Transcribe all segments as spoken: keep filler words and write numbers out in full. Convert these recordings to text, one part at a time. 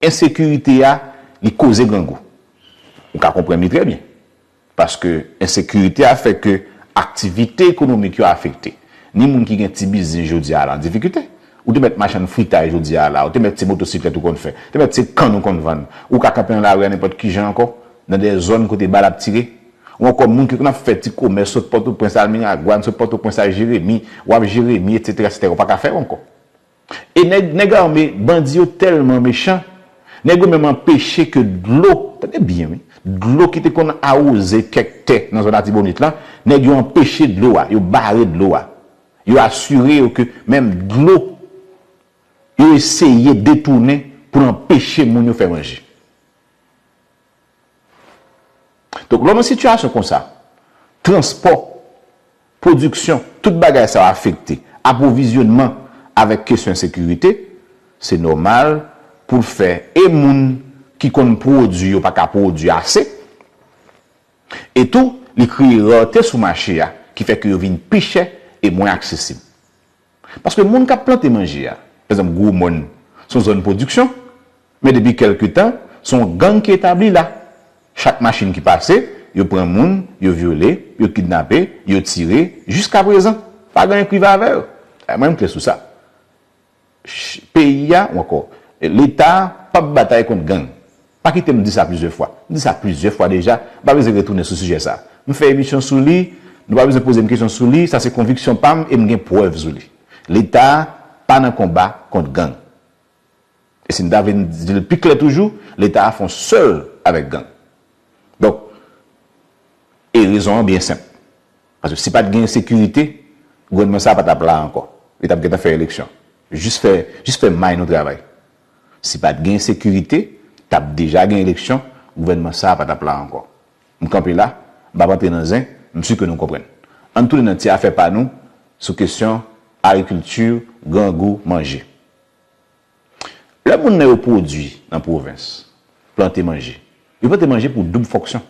Ensekirite a, li koze grangou. Ou ka konprann li trè byen. Paske ensekirite a fè ke aktivite ekonomik yo afekte. Ni moun ki gen ti biznis jodi a la an difikilte. Ou te mèt machann fritay jodi a la, ou te mèt se motosiklèt ou konn fè, te mèt se kann ou konn vann. Ou ka kanpe nan lari a nenpòt ki jan ankò, nan de zòn kote bal ap tire. Ou ankò moun ki konn ap fè ti komès sot Pòtoprens al Miragwàn, sot Pòtoprens al Jeremi, w ap Jeremi, etsetera, etsetera, ou pa ka fè yo ankò. E nèg, nèg ame, bandi yo tèlman mechan, nèg yo menm anpeche ke dlo, tande byen wi, dlo ki te konn awoze kèk tè nan zòn Latibonit lan, nèg yo anpeche dlo a, yo bare dlo a. Yo asire yo ke menm dlo, yo eseye detounen pou l anpeche moun yo fè manje. Donk, lè w nan sitiyasyon konsa, transpò, pwodiksyon, tout bagay sa yo afekte, apwovizyònman avèk kesyon ensekirite, se nòmal pou l fè e moun ki konn pwodui yo pa ka pwodui ase, e tou, li kreye rarete sou mache a, ki fè ke yo vin pi chè e mwen aksesib. Paske moun k ap plante manje a, pa egzanp, Gwo Mòn, se yon zòn pwodiksyon, men depi kèlke tan, se yon gang ki etabli la. Chak machin ki pase, yo pran moun, yo vyole, yo kidnape, yo tire, jiskaprezan, pa gen anyen k rive avè yo. Eh, mwen, m klè sou sa. Ch-, peyi a, ou ankò, Leta a p ap batay kont gang. Pa kite m di sa plizyè fwa. M di sa plizyè fwa deja, m pa bezwen retounen sou sijè sa. M fè emisyon sou li, nou pa bezwen poze m kesyon sou li, sa se konviksyon pa m e m gen prèv sou li. Leta a pa nan konba kont gang. E si m ta vle di l pi klè toujou, Leta a fè yon sèl avèk gang. Donk, e rezon an byen senp. Paske si pa t gen ensekirite, gouvènman sa a pa t ap la ankò. Li t ap gentan fè eleksyon. Jis fè, jis fè may nou travay. Si pa t gen ensekirite, t ap deja gen eleksyon, gouvènman sa a pa t ap la ankò. M kanpe la, m p ap antre nan zen, m si ke nou konprann. Ann tounen nan ti afè pa nou sou kesyon agrikilti, grangou, manje. Lè moun nan yo pwodui nan pwovens, plante manje, yo plante manje pou doub fonksyon.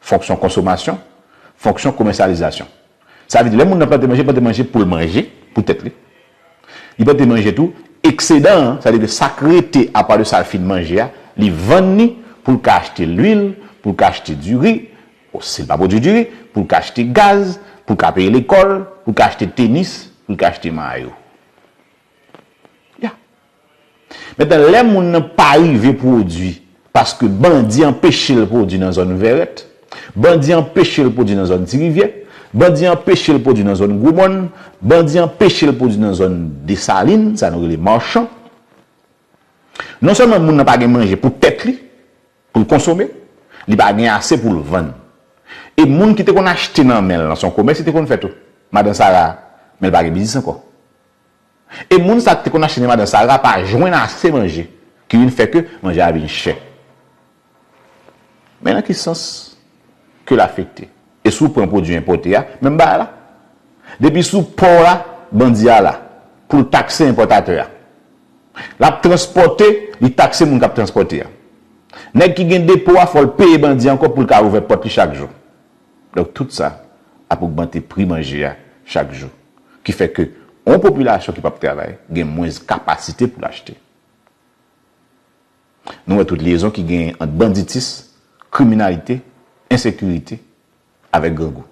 Fonksyon konsomasyon, fonksyon komèsyalizasyon. Sa vle di, lè moun nan plante manje, plante manje pou l manje, pou tèt li. Li plante manje tou, eksedan an, sa vle di ke sa k rete apa de sa l fin manje a, li vann li pou l ka achte lwil, pou l ka achte diri, o, si l pa pwodui diri, pou l ka achte gaz, pou l ka peye lekòl, pou l ka achte tenis, pou l ka achte mayo. Ya. Mentnan, lè moun nan pa rive pwodui, paske bandi anpeche l pwodui nan zòn Vèrèt, bandi anpeche l pwodui nan zòn Ti Rivyè, bandi anpeche l pwodui nan zòn Gwo Mòn, bandi anpeche l pwodui nan zòn Desalin, sa nou rele Machan. Non sèlman moun nan pa gen manje pou tèt li, pou l konsome, li pa gen ase pou l vann. E moun ki te konn achte nan men l lan, se yon komès li te konn fè tou. Madan Sara, men l pa gen biznis ankò. E moun sa ki te konn achte nan Madan Sara pa jwenn ase manje, ki vin fè ke manje a vin chè. Men nan ki sans ke l afekte? E si w pran pwodui enpòte a, menm bagay la. Depi sou pò a, bandi a la, pou l takse enpòtatè a. L ap transpòte, li takse moun k ap transpòte a. Nèg ki gen depo a, fò l peye bandi ankò pou l ka ouvè pòt li chak jou. Donk, tout sa ap ogmante pri manje a chak jou. Ki fè ke yon popilasyon ki p ap travay gen mwens kapasite pou l achte. Nou wè tout lyezon ki genyen ant banditis, kriminalite, ensekirite avèk grangou.